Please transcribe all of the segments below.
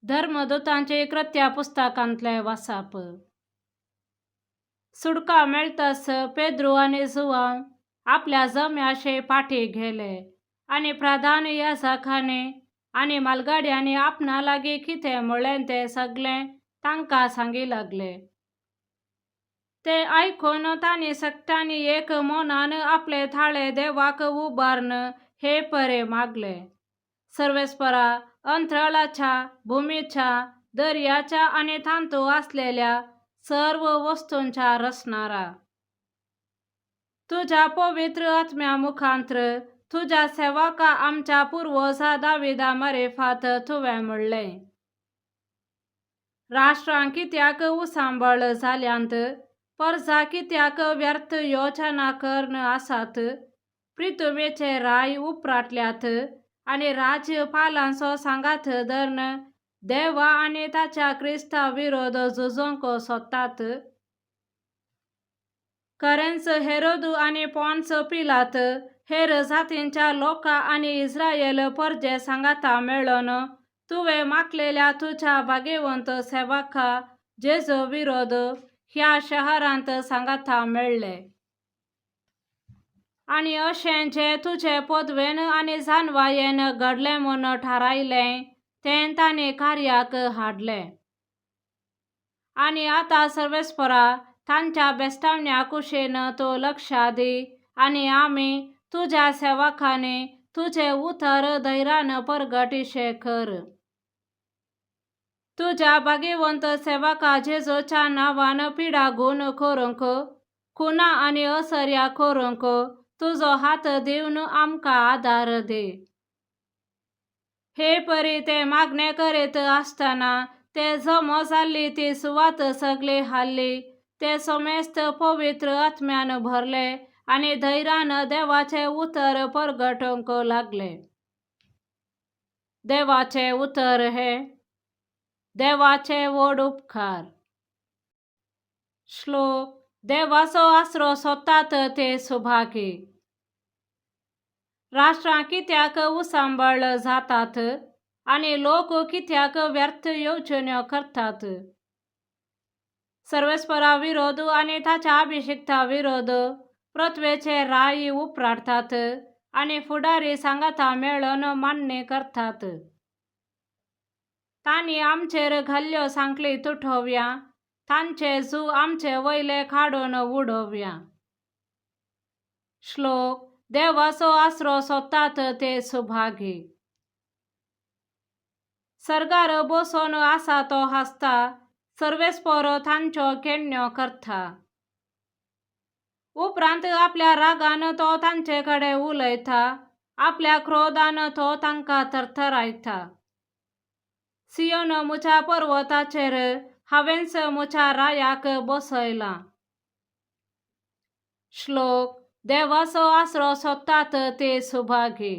धर्मदूतांचे कृत्या पुस्तकांतलें वाचप. सुटका मेळतस पेद्रू आनी जुवांव आपल्या जम्याशे फाटी गेले आनी प्रधान याजकांनी आनी म्हालगड्यांनी आपणा लागीं कितें म्हळ्ळें तें सगळें तांकां सांगी लागले. तें आयकून तांणी सगट्यांनी एक मनान आपले थाळे देवाक उबारून हे परे मागलें, सर्वेस्परा, अंतराळाच्या, भुमीच्या, दर्याच्या आनी तांतू आसलेल्या सर्व वस्तूंच्या रचणारा, तुज्या पवित्र आत्म्या मुखांत्र तुज्या सेवका आमच्या पुर्वजा दाविदा मारीफात तुवें म्हणलें, राष्ट्रां कित्याक उसांबळ जाल्यांत, परजा कित्याक व्यर्थ योजना करून आसात? पृथ्वीचे राय उपराटल्यात आनी राज्यपालांचो सांगात धरून देवा आनी ताच्या क्रिस्ता विरोध झुजूंक सोदतात. खरेंच हेरोदू आनी पॉन्स पिलात हेर जातींच्या लोकां आनी इस्रायल परजे सांगाता मेळून तुवें मागलेल्या तुज्या भागेवंत सेवका जेजू विरोध ह्या शहरांत सांगाता मेळ्ळे. आनी अशें जें तुजे पदवेन आनी जाणवायेन घडलें म्हूण थारायलें तें तांणी कार्याक हाडलें. आनी आतां सर्वेस्परा, तांच्या बेस्टावण्या कुशीन तूं लक्ष दी आनी आमी तुज्या सेवकांनी तुजें उतर धैर्यान परगटिशें कर. तुज्या भागेवंत सेवका जेजूच्या नांवान पिडा गूण करूंक, खुना आनी असर्या करूंक तुजो हात दिवन आमकां आदार दी. हे परी ते मागणें करीत आसतना ते जमो जाल्ली ती सुवात सगळी हाल्ली. ते समेस्त पवित्र आत्म्यान भरले आनी धैर्यान देवाचें उतर परगटूंक लागले. देवाचें उतर हें. देवाचे व्हड उपकार. श्लोक. देवाचो आसरो सोदतात ते सुभागी. राष्ट्रां कित्याक उसांबळ जातात आनी लोक कित्याक व्यर्थ येवजण्यो करतात? सर्वेस्परा विरोध आनी ताच्या अभिषिक्ता विरोध पृथ्वेचे राय उपराटतात आनी फुडारी सांगाता मेळून मान्य करतात. तांणी आमचेर घाल्ल्यो सांखळी तुटोवया, तांचे जू आमचे वयले काडून उडोवया. श्लोक. देवाचो आसरो सोदतात ते सुभागी. सर्गार बसून आसा तो हांसता, सर्वेस्पर तांच्यो केण्ण्यो करता. उपरांत आपल्या रागान तो तांचे कडेन उलयता, आपल्या क्रोधान तो तांकां थरथरायता. सियोन म्हज्या पर्वताचेर हांवेंच म्हज्या रायाक बसयला. श्लोक. देवाचो आसरो सोदतात ते सुभागी.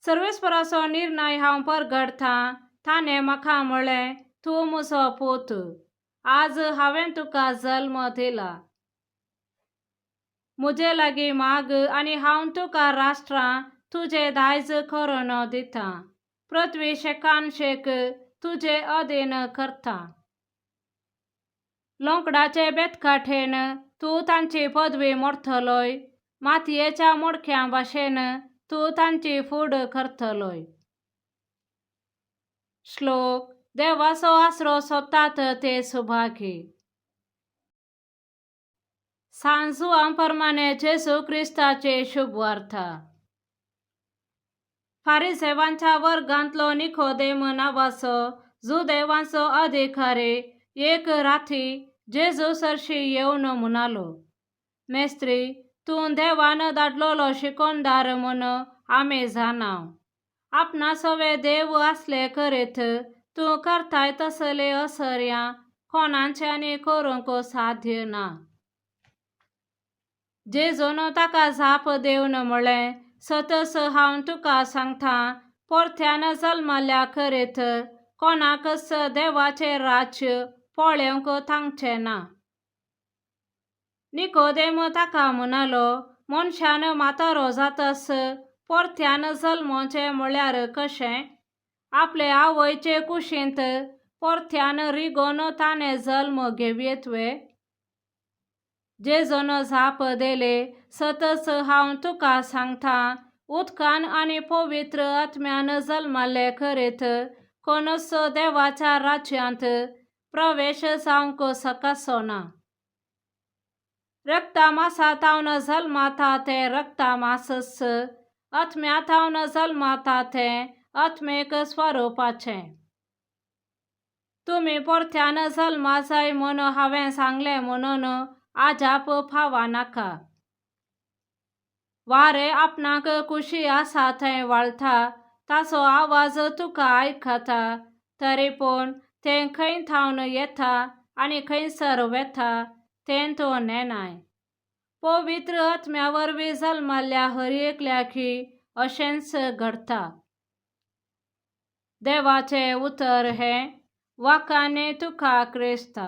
सर्वेस्पराचो निर्णय हांव परगटतां. ताणें म्हाका म्हळें, तूं म्हजो पूत, आज हांवें तुका जल्म दिला. म्हजे लागीं माग आनी हांव तुका राष्ट्रां तुजें दायज करून दितां, पृथ्वी शेकान शेक तुजे अधीन करता. लोंकडाचे बेतकाठेन तूं तांची पदवी मोडटलोय, मातयेच्या मोडक्यां भाशेन तूं तांची फूड करतलोय. श्लोक. देवाचो आसरो सोदतात ते सुभागी. सांत प्रमाणे जेजू क्रिस्ताचे शुभवार्ता. फारिसेवांच्या वर्गांतलो निकोदेम नांवाचो जुदेवांचो अधिकारी एक राती जेजू सरशी येवन म्हणालो, मेस्त्री, तूं देवान धाडलेलो शिकोणदार म्हूण आमी जाणाव. आपणा सवे देव आसले करीत तूं करताय तसले असर्यां कोणाच्यानी करूंक साध्य ना. जेजून ताका जाप दिवन म्हळें, सतस हांव तुका सांगता, परत्यान जल्मल्या करीत कोणाकच देवाचें राज्य पळोवंक तांकचें ना. निकोदेम ताका म्हणालो, मनशान म्हातारो जातस परत्यान जल्मचें म्हळ्यार कशें? आपले आवयचे कुशींत परत्यान रिगोन ताणें जल्म घेवयेत वे? जेजून जाप दिली, सतच हांव तुका सांगता, उदकान आनी पवित्र आत्म्यान जल्माल्ले खरेत कोणूच देवाच्या राज्यांत प्रवेश जावंक शकचो ना. रक्ता थावन जल्मता तें रक्ता मासच, आत्म्या थावन जल्मता तें आत्मीक स्वरुपाचें. तुमी परत्यान जल्मा जाय म्हूण हांवें सांगलें म्हणून अजाप फावा नाका. वारें आपणाक खुशी आसा थंय व्हाळटा, ताचो आवाज तुका आयकता, तरी पूण तें खंय थावन येता आनी खंयसर वता तें तूं नेणाय. पवित्र आत्म्या वरवीं जल्मल्ल्या हर एकल्याकी अशेंच घडटा. देवाचें उतर हें, वाखाणे तुका क्रिस्ता.